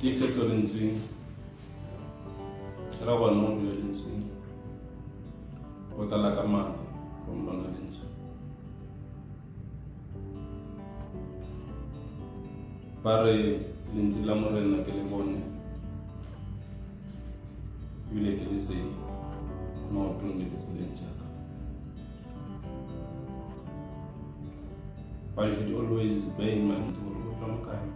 Tiisetso lentsweng. Ra gona o dula lentsweng. O tlala ka matla from lona lentswe. Ba re lentswe la Morena ke le bone ebile ke lesedi maotong le ditseleng jaaka. But you should always bear in mind gore o tswa mo kae.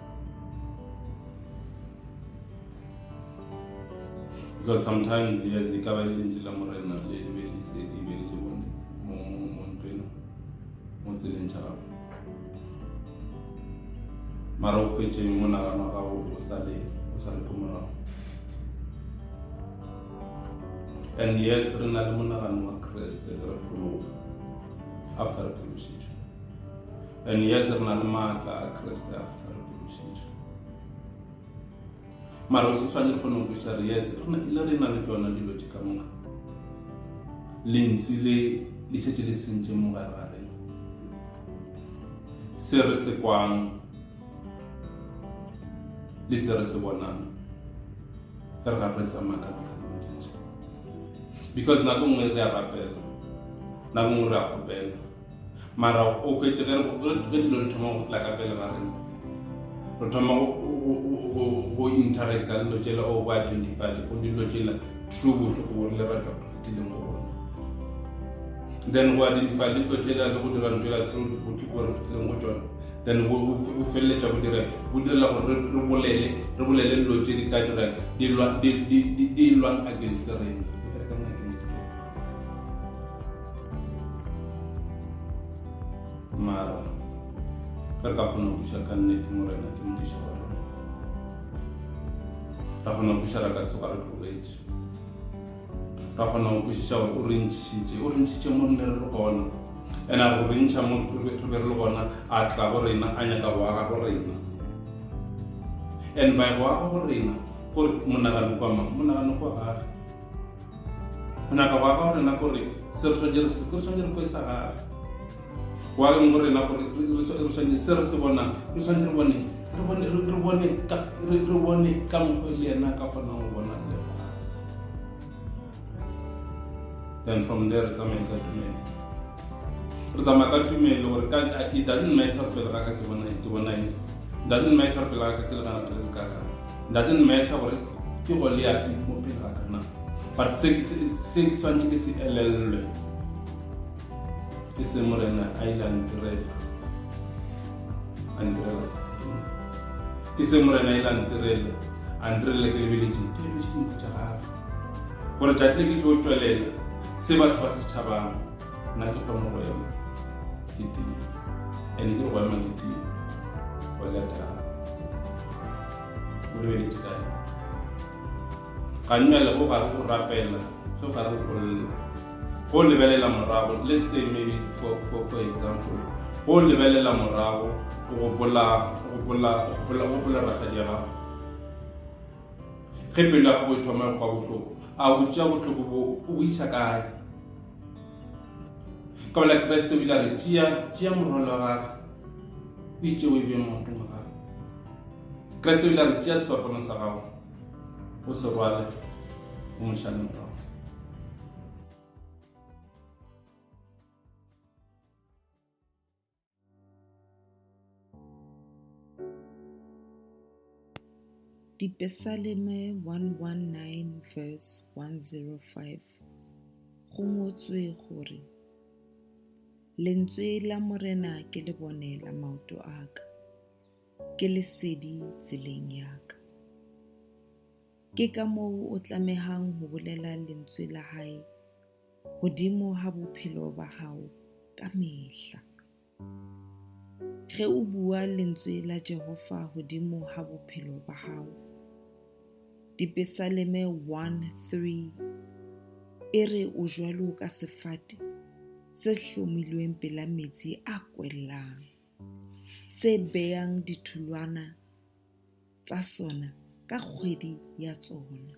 Because sometimes yes, e ka ba le lentswe la Morena le be lesedi be le bone mo ntweng mo tseleng tša gago. Mara o hwetše monagano wa gago o sa le ko morago. And yes, re na le monagano wa Kreste ge re phologa after re phološitšwe. And yes, re na le maatla a Kreste after re phološitšwe. Mara o se tshwanetse kgone go kwešiša re yes, le re na le tšona dilo tše ka moka. Lentswe le le šetše le sentše mo gare ga rena. Se re se kwang le se re se bonang ge re gare re tsamaya ka metlha le matšatši. Because nako nngwe re a rapela, nako nngwe re a kgopela, mara o hwetše ge dilo di thoma go tla ka pele ga rena, re thoma go interacta le dilo tšela o go identify le go dilo tšela true bohloko bo re le ra tšwa re fetileng go bona. Then go identify le dilo tšela le go dira ntho ela through bohloko bo re fetileng go tšona, then bo feleletša bo dira bo direla gore re bolele dilo tše di tla dira di lwang against rena, di berekang against rena. Mara ge re ka kgona go buša ka nnete Morena ke modiša wa rena, ra kgona go buša ra ka tsoga re tlogetše, ra kgona go kwešiša gore o re ntšhitše mo re ne re le gona, and a go re ntšha mo re be re le gona, a tla go rena a nyaka go aga go rena. And by go aga go rena, gore monagano kwa mang, monagano kwa gage, go nyaka go aga go rena kore se re tshwanetse re kwe sa gage. Go ageng go rena gore re tshwanetse se re se bonang, re tshwanetse re bone ka mokgwa le yena a ka kgonang go bona lefatshe. Then from there re tsamaye ka tumelo, re tsamaya ka tumelo gore ka it doesn't matter pele ga ka ke bona eng, it doesn't matter pele ga ka ke leganata le kaka, it doesn't matter gore ke Goliath mo pele ga ka na, but se ke tshwanetse ke se elellwe ke se Morena a ile a ntirela se, ke se Morena a ile a ntirela ke lebeletse dinku tša gagwe, gore tšatši le ke tlo tšwelela se batho ba setšhabang, nna ke kgone go ema ke tie, and ke re go ema ke tie Goliath a o lebeletše kae. Ga nna le go gare go rapela, ge o gare go lla, go lebelela morago, let's say maybe for example, go lebelela morago o gopola rakgadi ya gago, ge pelo ya gago e thoma go kwa bohloko, a o tšea bohloko bo o bo iša kae? Ka bala Kreste o ile a re tšea morwalo wa gagwe o itše o e bee maotong a gagwe. Kreste o ile a re tšea sefapano sa gago o se rwale o mo šale morago. Dipesaleme 119 verse 105 go ngotswe gore, Lentswe la Morena ke lebone la maoto a ka, ke lesedi tseleng ya ka. Ke ka moo o tlamehang ho bolela lentswe la hae hodimo ha bophelo ba hao ka mehla. Ge o bua lentswe la Jehova hodimo ha bophelo ba hao, Dipesaleme 1:3 e re o jwalo ka sefate se hlomilweng pela metsi a kwellang, se beyang ditholwana tsa sona ka kgwedi ya tsona,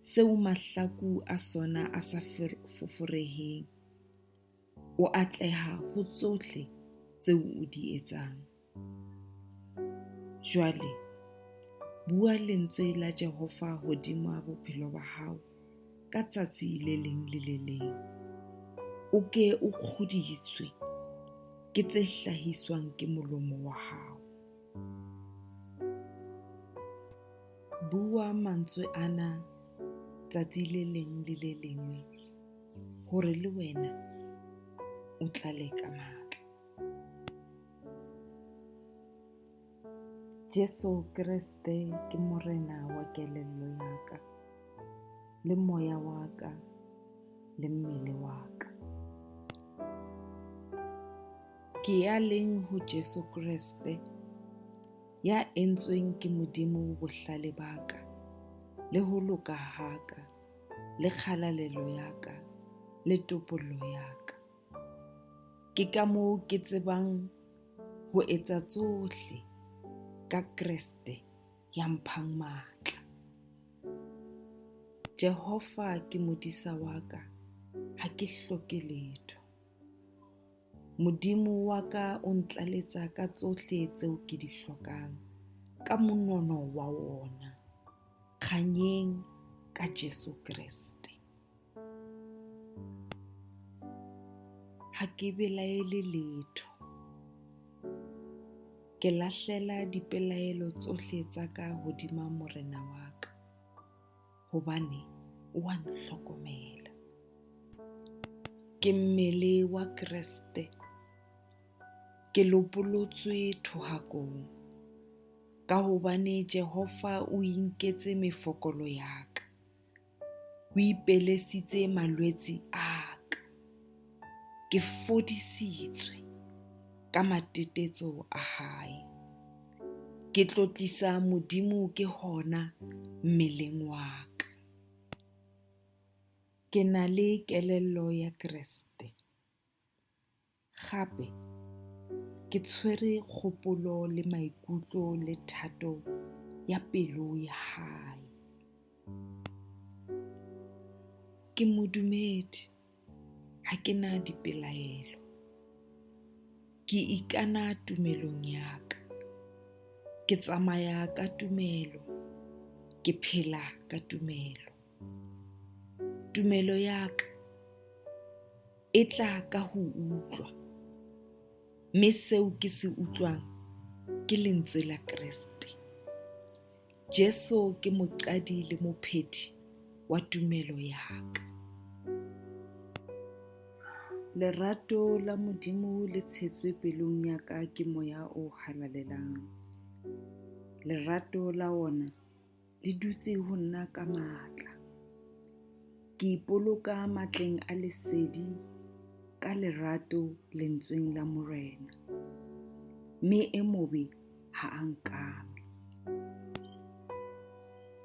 seo mahlaku a sona a sa foforeheng, o atleha ho tsohle tseo o di etsang. Jwale, Bua lentswe la Jehova hodima bophelo ba hao ka tsatsi le leng le le leng. O ke o kgodiswe ke tse hlahiswang ke molomo wa hao. Bua mantswe ana tsatsi le leng le le lengwe hore le wena o tlale ka matla. Jesu Kreste ke Morena wa kelello ya ka, le moya wa ka, le mmele wa ka. Ke ya leng ho Jesu Kreste, ya entsweng ke Modimo bohlale ba ka, le ho loka ha ka, le kgalalelo ya ka, le topollo ya ka. Ke ka moo ke tsebang ho etsa tsohle ka Kreste ya mphang matla. Jehova ke modisa wa ka, ha ke hloke letho. Modimo wa ka o ntlaletsa ka tsohle tseo ke di hlokang ka monono wa wona, kganyeng ka Jesu Kreste. Ha ke belaele letho. Ke lahlela dipelaelo tsohle tsa ka hodima Morena wa ka, hobane o a nhlokomela. Ke mmele wa Kreste, ke lopolotswe thohakong, ka hobane Jehova o inketse mefokolo ya ka. O ipelesitse malwetse a ka. Ke fodisitswe ka matetetso a hae. Ke tlotlisa Modimo ke hona mmeleng wa ka. Ke na le kelello ya Kreste. Gape ke tshwere kgopolo le maikutlo le thato ya pelo ya hae. Ke modumedi, ha ke na dipelaelo. Ke ikana tumelong ya ka. Ke tsamaya ka tumelo, ke phela ka tumelo. Tumelo ya ka e tla ka ho utlwa, mme seo ke se utlwang ke lentswe la Kreste. Jesu ke moqadi le mophethi wa tumelo ya ka. Lerato la Modimo le tshetswe pelong ya ka ke Moya o Halalelang. Lerato la wona le dutse ho nna ka matla. Ke ipoloka matleng a lesedi ka lerato lentsweng la Morena, mme e mobe ha a nkame.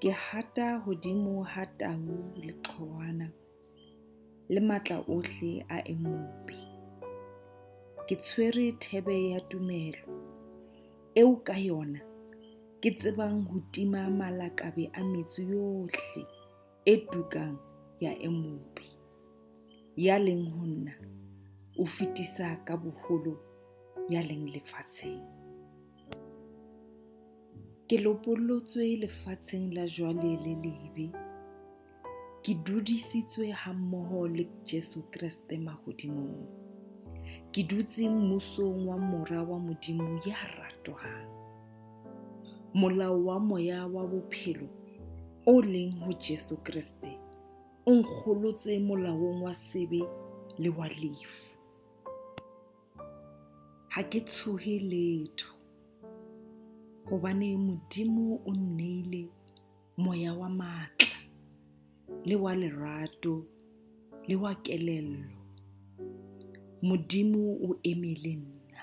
Ke hata hodimo ha tau le qhowana le matla ohle a e mobe. Ke tshwere thebe ya tumelo eo ka yona ke tsebang ho tima malakabe a metsu yohle e tukang ya e mobe. Ya leng ho nna o fetisa ka boholo ya leng lefatsheng. Ke lopollotswe lefatsheng la jwale le lebe. Ke dudisitswe hammoho le Jesu Kreste mahodimong. Ke dutse mmusong wa Mora wa Modimo ya ratwang. Molao wa moya wa bophelo o leng ho Jesu Kreste o nkgolotse molaong wa sebe le wa lefu. Ha ke tshohe letho, hobane Modimo o nneile moya wa matla le wa lerato le wa kelello. Modimo o eme le nna.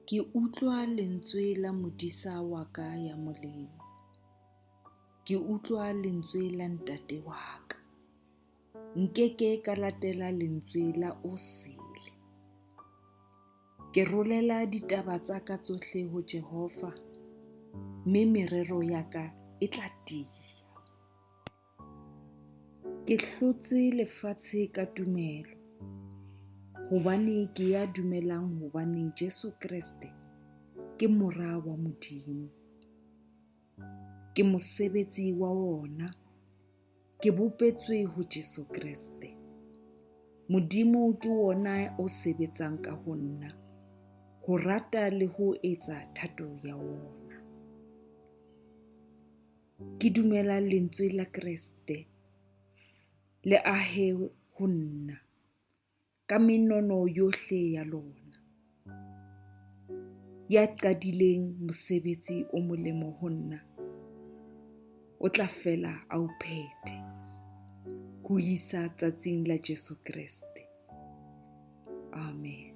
Ke utlwa lentswe la modisa wa ka ya molemo. Ke utlwa lentswe la ntate wa ka. Nkeke ka latela lentswe la o sele. Ke rolela ditaba tsa ka tsohle ho Jehova, mme merero ya ka e tla tiya. Ke hlotse lefatshe ka tumelo, hobane ke ya dumelang hobane Jesu Kreste ke Mora wa Modimo. Ke mosebetsi wa wona. Ke bopetswe ho Jesu Kreste. Modimo ke wona o sebetsang ka ho nna, ho rata le ho etsa thato ya wona. Ke dumela lentswe la Kreste le ahe ho nna ka menono yohle ya lona. Ya qadileng mosebetsi o molemo ho nna, o tla fela a o phethe ho isa tsatsing la Jesu Kreste. Amen.